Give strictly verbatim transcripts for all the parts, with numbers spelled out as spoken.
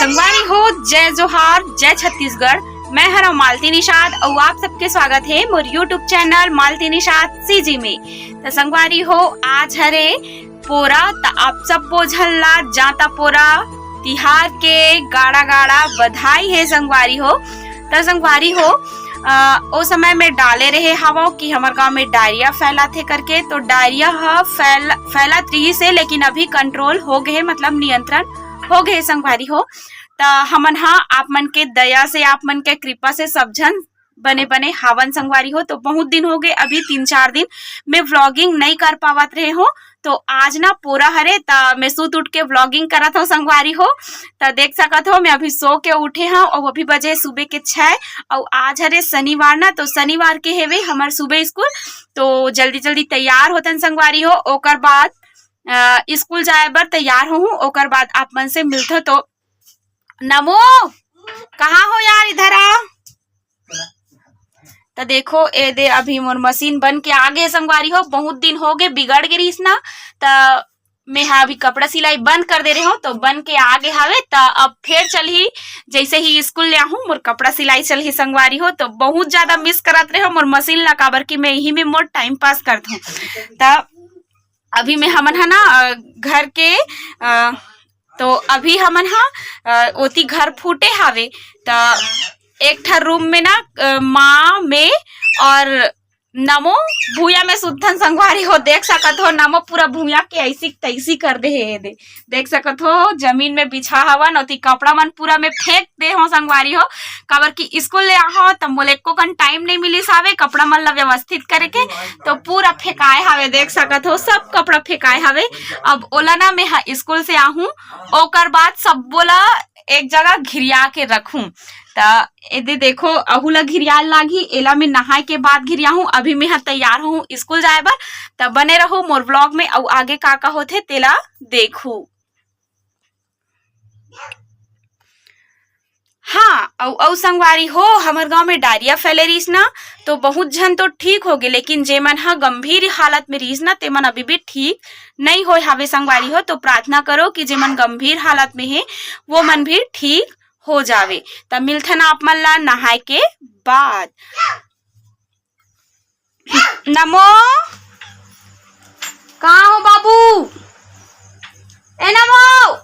संगवारी हो, जय जोहार, जय छत्तीसगढ़। मैं हरव मालती निषाद अउ आप सबके स्वागत हे मोर YouTube channel Malti Nishad CG में। त संगवारी हो, आज हरे पोरा, त आप सबो झन ला जांता पोरा तिहार के गाड़ा गाड़ा बधाई हे संगवारी हो। त संगवारी हो, अ, ओ समय में डाले रहे हवव कि हमर गांव में डायरिया फैलाथे करके, तो डायरिया ह फैल-, फैलत रिहिस हे, लेकिन अभी कंट्रोल हो गए हे, मतलब नियंत्रण हो गए हे संगवारी हो। त हमन ह आप मन के दया से, आप मन के कृपा से सब झन बने बने हावन संगवारी हो। तो बहुत दिन हो गए, अभी तीन चार दिन में व्लॉगिंग नहीं कर पावत रहे हो, तो आज ना पोरा हरे, त मैं सूत उठ के व्लॉगिंग करत हव संगवारी हो। त देख सकत हो, मैं अभी सो के उठे हव अउ अभी बजे सुबह के छह, अउ आज हरे शनिवार ना, तो शनिवार के हेवे हमर सुबह स्कूल, तो जल्दी जल्दी तैयार होतन संगवारी हो। ओकर बाद, अ, स्कूल जाए बर तैयार होहूं, ओकर बाद आप मन से मिलथो। तो नमो, कहाँ हो यार, इधर आ। त देखो, ए दे अभी मोर मशीन बन के आ गे संगवारी हो, बहुत दिन हो गे बिगड़ गे रिहिस ना, त मैं हा अभी कपड़ा सिलाई बंद कर दे रहे हो, तो बन के आ गे हावे, त अब फेर चलही, जैसे ही स्कूल ले आहूं मोर कपड़ा सिलाई चलही संगवारी हो। तो बहुत ज्यादा मिस करत रहे हो मोर मशीन ला, काबर कि मैं इही में मोर टाइम पास करत हूँ। त अभी में हमन ह ना, अ, घर के, अ, तो अभी हमन ह, अ, ओती घर फूटे हावे, त एक ठा रूम में ना, अ, माँ, में और नमो भूया में सुतथन संगवारी हो। देख सकत हो, नमो पूरा भूया के ऐसी तैसी कर दे हे। दे, देख सकत हो, जमीन में बिछा हवन, ओती कपड़ा मन पूरा में फेंक दे हो संगवारी हो, काबर कि स्कूल ले आहो त मोला एको कन टाइम नहीं मिलिस हावे कपड़ा मन ला व्यवस्थित करे के, तो पूरा फेंकाए हावे। देख सकत हो, सब कपड़ा फेंकाए हावे। अब ओला ना मैं ह स्कूल से आहूं, ओकर बाद सब्बो ला एक जगह घिरिया के रखूं। त एदे देखो, अहू ला घिरियाल लागही, एला मैं नहाए के बाद घिरियाहूं। अभी मैं ह तैयार हूं स्कूल जाए बर, त बने रहो मोर व्लॉग में, अउ आगे का का होथे तेला देखू। हाँ, अउ, अउ संगवारी हो, हमर गांव में डायरिया फैले रहिस ना, तो बहुत झन तो ठीक हो गे, लेकिन जेमन ह गंभीर हालत में रहिस ना, तेमन अभी भी ठीक नहीं होय हावे संगवारी हो। तो प्रार्थना करो कि जेमन गंभीर हालत में हे, वो मन भी ठीक हो जावे। त मिलथन आप मन ला नहाए के बाद। नमो, कहाँ हो बाबू? ए नमो,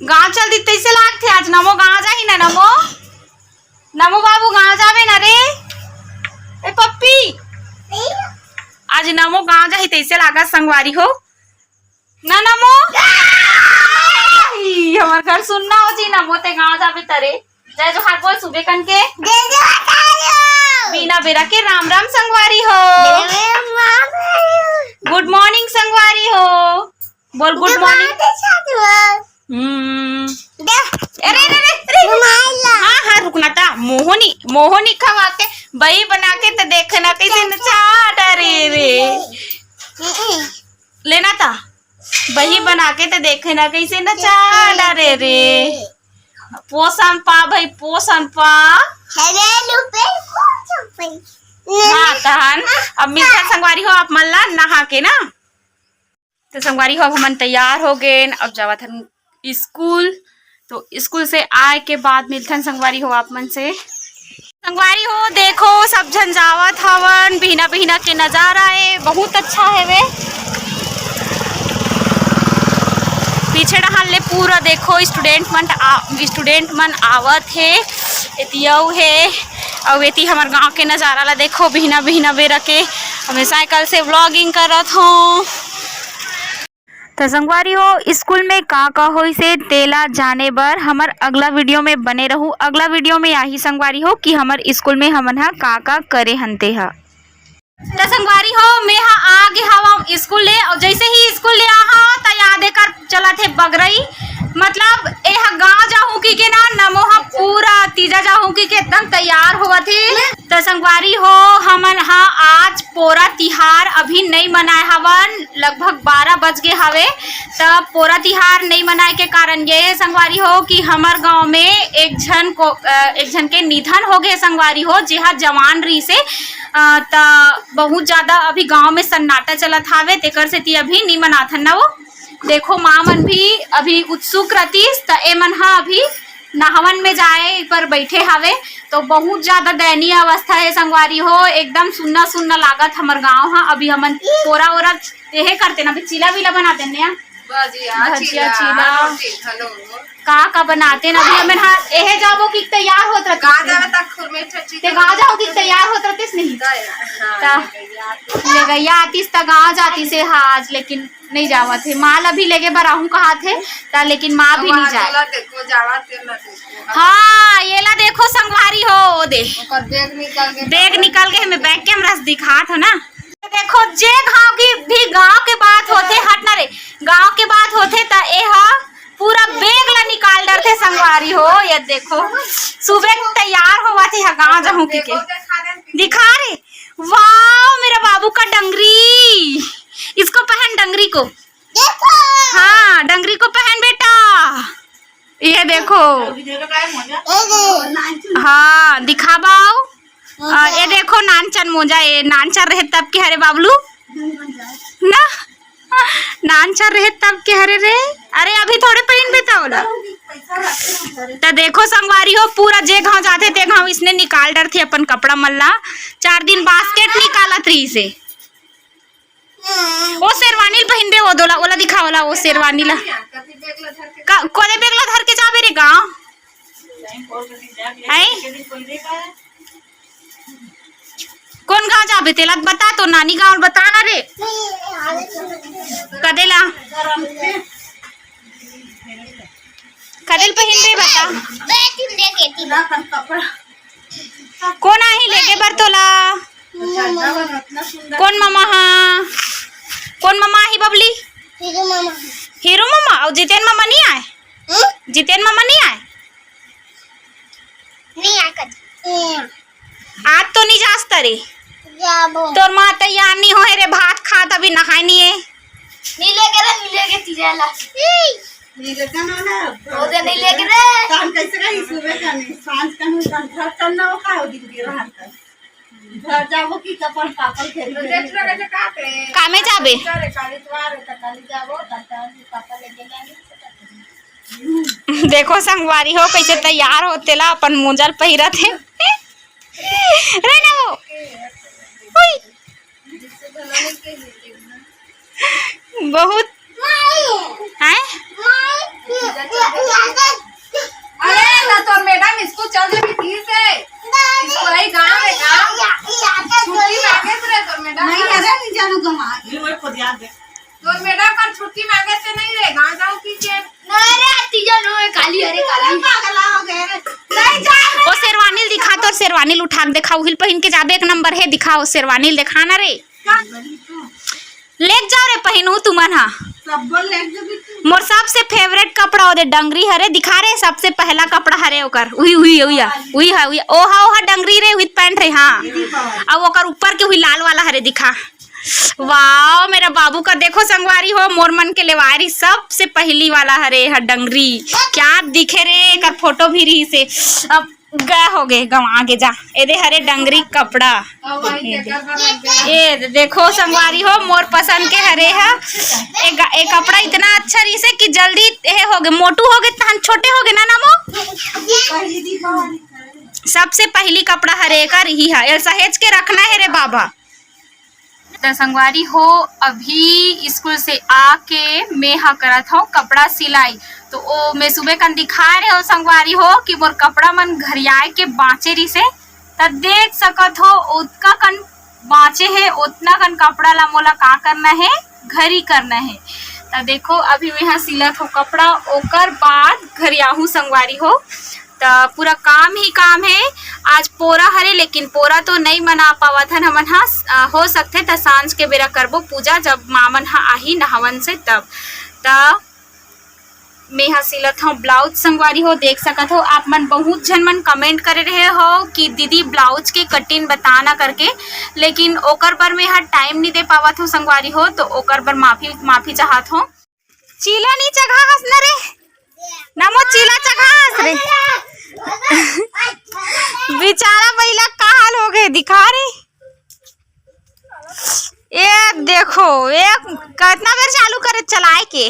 गांव चल दी, तैसे लागथे आज नमो गांव जाही ना। नमो, नमो बाबू गांव जावे ना रे। ए पप्पी, आज नमो गांव जाही तैसे लागा संगवारी हो। ना नमो, ई, हमर घर सुनना हो जी, नमो ते गांव जाबे तरे। जय जोहार बोल सुबे कन के। जय जोहार। बीना बेरा के राम राम संगवारी हो। जय राम राम। गुड मॉर्निंग संगवारी हो। बोल गुड मॉर्निंग। हम्म। अरे, अरे, अरे, अरे। हाँ, हाँ, रुकना ता। मोहनी, मोहनी खवा के, बही बना के त देखना कैसे नचा डरे रे। लेना ता। बही बना के त देखे ना कैसे नचा डरे रे। पोषण पा भाई, पोषण पा। हेलो, लुपे, पोषण पा। हाँ, तहन अब मिलथन संगवारी हो आप मन ला नहा के ना। तो संगवारी हो, अब हमन तैयार हो गेन, अब जावत हन स्कूल। तो स्कूल से आए के बाद मिलथन संगवारी हो आप मन से। संगवारी हो, देखो सब झन जावत हवन, बिहना बिहना के नजारा ए, बहुत अच्छा हेवे। पीछे डहान ले पूरा देखो स्टूडेंट मन आ-, स्टूडेंट मन आवत हे, एती अउ हे, अउ एती हमर गांव के नजारा ला देखो, बिहना बिहना बेरा के हमें साइकिल से व्लॉगिंग करत हों। त संगवारी हो, स्कूल में का का होइस हे, तेला जाने बर हमर अगला वीडियो में बने रहू। अगला वीडियो में आही संगवारी हो कि हमर स्कूल में हमन ह का का करे हन तेहा। त संगवारी हो, मैं ह आ गे हवं स्कूल ले, अउ जैसे ही स्कूल ले आ हवं त याद कर चलत हे बगरई, मतलब ए ह गांव जाहूं की के ना, नमो ह पूरा तीजा जाहूं की के एकदम तैयार होवत हे। त संगवारी हो, हमन ह आज पोरा तिहार अभी नइ मनाए हवन, लगभग बारह बज गे हवे। त पोरा तिहार नइ मनाए के कारण ये हे संगवारी हो कि हमर गांव में एक झन को, अ, एक झन के निधन हो गे संगवारी हो, जेहा जवान रहिसे। अ, त बहुत ज्यादा अभी गांव में सन्नाटा चलत हावे, तेकर सेती अभी नइ मनाथन ना वो। देखो, माँ मन भी अभी उत्सुक रतिस, त ए मन ह अभी नहावन में जाए पर बैठे हावे। तो बहुत ज्यादा दयनीय अवस्था हे संगवारी हो, एकदम सुन्ना सुन्ना लागत हमर गांव ह। अभी हमन पोरा ओरा एहे करते ना, अभी चीला वीला बनाते ना, भजिया, भजिया, चीला, चीला। रोटी घलो। का का बनाते ना, अभी हमन ह एहे जाबो कि तैयार होत रहते। गाँव जावे तक खुरमे ठठी ते गाँव जाओ कि तैयार होत रहते नहीं। हाँ, त ले गैया आतिस त गाँव जातिस हे आज, लेकिन नहीं जावत हे। माँ ला भी लेगे बर आहूँ कहात हे, त लेकिन माँ भी नहीं जाए। देखो, जावत हे ना, देखो। हाँ, ये ला देखो संगवारी हो, ओ दे। ओकर बैग निकल के बैग निकल के हमें बैग कैमरा से दिखात हो ना। देखो, जे गाँव की भी गाँव के बात होथे, हट ना रे, गाँव के बात होथे, त ए ह पूरा बैग ला निकाल डरथे संगवारी हो। ये देखो, सुबह तैयार होवत हे, गाँव जाहूँ कि के। दिखा रे, वाओ, मेरा बाबू का डंगरी, इसको पहन डंगरी को। देखो। हाँ, डंगरी को पहन बेटा। ये देखो। हाँ, दिखाबाओ। आ, ये देखो नानचन मोजा, ये नानचन रहे तब के हरे बाबलू ना, नानचन रहे तब के हरे रे। अरे अभी थोड़े पहिनबे त ओला। त देखो संगवारी हो, पूरा जे गाँव जाथे ते गाँव इसने निकाल डरथे अपन कपड़ा मन ला। चार दिन बास्केट निकालत रहिस हे। ओ शेरवानी ल पहिनबे, ओ दोला, ओला दिखा, ओला, ओ शेरवानी ला। का, कोने बैग ला धर के जाबे रे गाँव? हैं? कोन गाँव जाबे तेला बता तो, नानी गाँव बता ना रे। कदे ला? कदे ल पहिनबे बता। कोन आही लेके बर तोला? कोन ममा हा? कोन ममा आही बबली? हीरो ममा। हीरो ममा? अउ जितेन ममा नहीं आए? हम्म? जितेन ममा नहीं आए? नहीं आए कद। हम्म। आज तो नहीं जास तरे। जाबो। तोर माँ तैयार नहीं होए रे, भात खात अभी नहाए नहीं है। नहीं लेके रे, नहीं लेके तीजा ला। नहीं लेके ना ना। ओदे नहीं लेके रे। काम कैसे कही सुबह का नहीं, सांझ का नहीं, काम घर चलना हो का, दिन के रहता। घर जाबो कि कपड़ पापड़ फेरी फेरी। कामे जाबे? काली इतवार है, त काली जाबो, त काली पापड़ लेके जानी। देखो संगवारी हो, कैसे तैयार होते ला अपन मोजा ल पहिरत हे। रे ना वो। हुई। बहुत। हैं? अरे ना, तोर मैडम स्कूल चल देबे फिर से। स्कूल आई गाँव में, गाँव। छुट्टी मांगे थे तोर मैडम। नहीं, अरे नहीं जानू, गमा गए। तोर मैडम कल छुट्टी मांगे थे, नहीं रे, गाँव जाओ फिर से। अरे तीजा नो, काली, अरे काली। पागल हो गए रे। नहीं जा। ओ शेरवानी ल दिखा, तोर शेरवानी ल उठा के दिखा, उहिल पहिन के जाबे, एक नंबर हे, दिखाओ शेरवानी ल, दिखा ना रे। लेग जाओ रे, पहिनहू तुमन हा। मोर सबसे फेवरेट कपड़ा ओदे डंगरी हरे, दिखा रे, सबसे पहला कपड़ा हरे ओकर। उही, उही, उही, उही हा, उही। ओहा, ओहा डंगरी रे, उही पैंट रे, हाँ। अउ ओकर ऊपर के उही लाल वाला हरे, दिखा। वाओ, मेरा बाबू का देखो संगवारी हो, मोर मन के लेवारी सबसे पहली वाला हरे, हा डंगरी। क्या दिखे रे, एकर फोटो भी रही से। अब गए हो गए, गंवा गे जा। एदे हरे डंगरी कपड़ा। ए दे-, देखो संगवारी हो, मोर पसंद के हरे हा। ए ग-, ए कपड़ा इतना अच्छा रहिसे कि जल्दी ए हो गे, मोटू हो गे, तहन छोटे हो गे ना, ना मो? सबसे पहली कपड़ा हरे एकर ही हा, एल सहेज के रखना हे रे बाबा। त संगवारी हो, अभी स्कूल से आके मैं हा करत हव कपड़ा सिलाई। तो ओ मैं सुबह कन दिखाए रहे हो संगवारी हो कि मोर कपड़ा मन घरियाए के बाँचे रिसे, त देख सकत हो ओतका कन बाँचे हे, ओतना कन कपड़ा ला मोला का करना हे, घरी करना हे। त देखो अभी मैं हा सिलत हो कपड़ा, ओकर बाद घरियाहू संगवारी हो। त पूरा काम ही काम हे। आज पोरा हरे, लेकिन पोरा तो नई मना पावत हन हमन ह। अ, हो सकथे त सांझ के बेरा करबो पूजा, जब माँ मन ह आही नहावन से तब। त मेहा सिलत हव ब्लाउज संगवारी हो, देख सकत हो आप मन, बहुत झन मन कमेंट करे रहे हो कि दीदी ब्लाउज के कटिंग बताना करके, लेकिन ओकर बर मेहा टाइम नहीं दे पावत हव संगवारी हो, तो ओकर बर माफी, माफी चाहत हव। चीला नी चघास न रे, नमो चीला चघास रे। बेचारा बइला का हाल हो गए, दिखा रे। ए देखो, ए कतना बेर चालू करे चलाए के।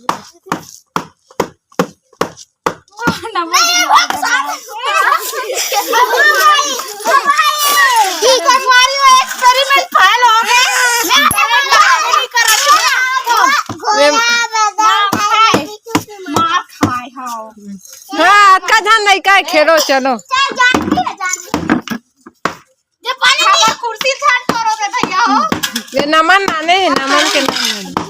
ठीक है, हमारी वो experiment fail हो गए। मैं नहीं कर रही हूँ। ये मार खाए, हाँ। हाँ, अतका झन लइका है, खेलो, चलो। चल, जानती है, जानती है। ये पानी हमार कुर्सी झाड़ करो रे भैया हो। ये नमन नाने है, नमन के नाम है।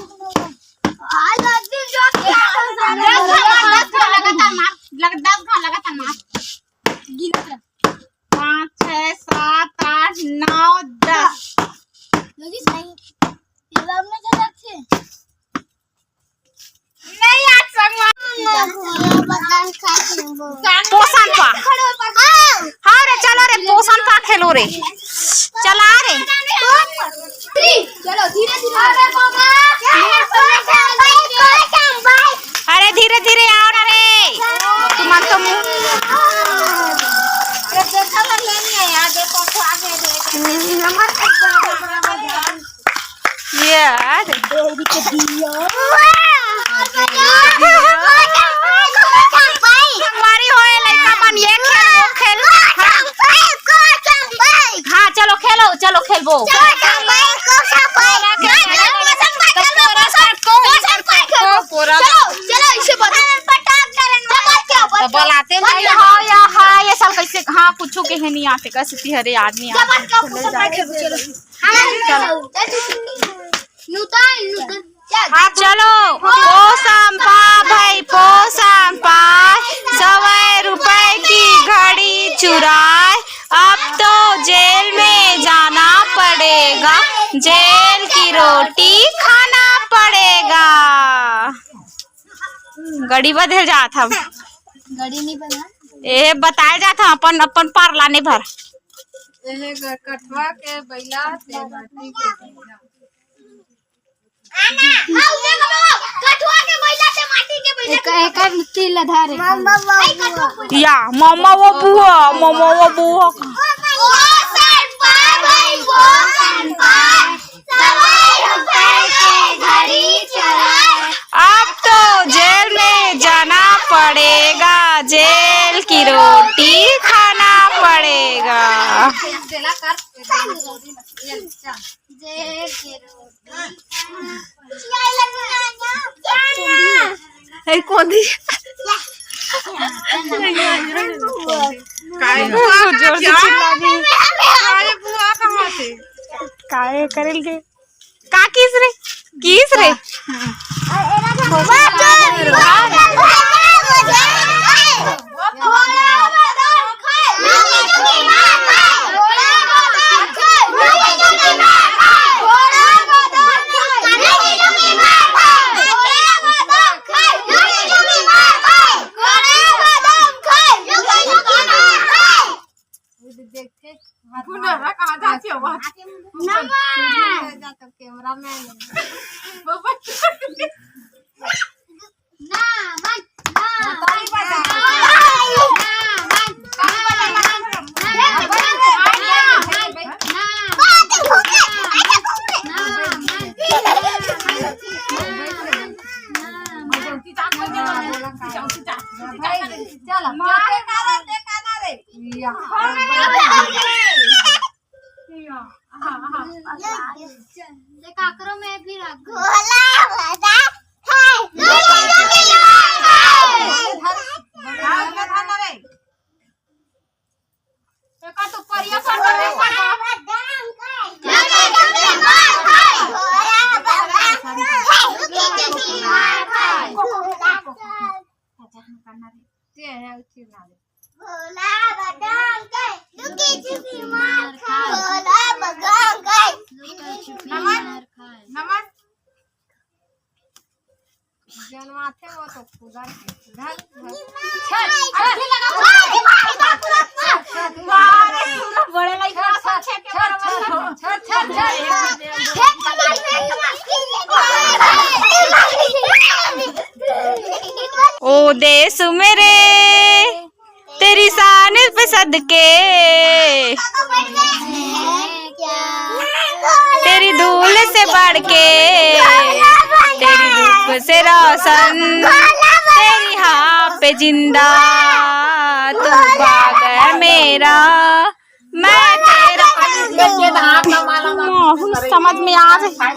दस घा, दस घा लगातार मार, लग-, दस घा लगातार मार। गिनत रह। पाँच, छः, सात, आठ, नौ, दस। लगी सही। ये बार में चला थे। नहीं, आज संगवा। पोषण पा। हाँ रे, चलो रे, पोषण पा खेलो रे। चला रे। चलो, धीरे धीरे। अरे बाबा। अरे धीरे धीरे आओ ना रे। तुम तो मुंह ये देखा ना, लेनी है यार, देखो तो आगे दे। ये यार। हमारी होए लइका मन, ये खेल, वो खेल। हाँ, चलो खेलो, चलो खेलबो। तो बोलाते नहीं। हाँ, या, हाँ, ये साल कैसे, हाँ, कुछ के है नहीं आते, कैसे तिहरे आदमी आते। चलो। हाँ, चलो, पोसम पा भाई, पोसम पा, सवै रुपए की घड़ी चुराए, अब तो जेल में जाना पड़ेगा, जेल की रोटी खाना पड़ेगा। गड़ी बदल जात हम। गड़ी नहीं बना। ए, बताए जात हम अपन, अपन पार लाने भर। एहे ग-, कठवा के बैला से माटी के बैला। कठवा के बैला से माटी के बैला। एक, एक मिट्टी ला धारे। या, मामा वो बुआ, मामा वो बुआ। ओ सनपा भाई, ओ सनपा। सवाई रुपए के घड़ी चला। अब तो जेल में जाना पड़ेगा, जेल की रोटी खाना पड़ेगा। जेल की रोटी। ए, कौन दी? काहे बुआ जोर से चिल्ला दी। काहे बुआ कहाँ थे? काहे करेल के? का किस रे? किस रे? देखते। कहाँ जाती हो? नमन। जा तो कैमरा मैन। चलो, मारे काना दे, काना रे। या। ये काकरो में भी रख दो। भोला बाबा है। एकर तो परिया कर दो रे। ते है उठी ना रे। भोला बादाम के लुकी छुपी मार खाए। भोला बादाम के लुकी छुपी मार खाए। नमन। जनमाथे वो तो खुदा के। धर, धर। छत, छत। बड़े लइका सब छत के बराबर। छत, छत, छत। ओ देश मेरे, तेरी शान पे सदके, तेरी धूल से बढ़ के, तेरी धूप से रोशन तेरी हाँ पे जिंदा, तू बाग है मेरा, मैं तेरा। समझ में आ जाए।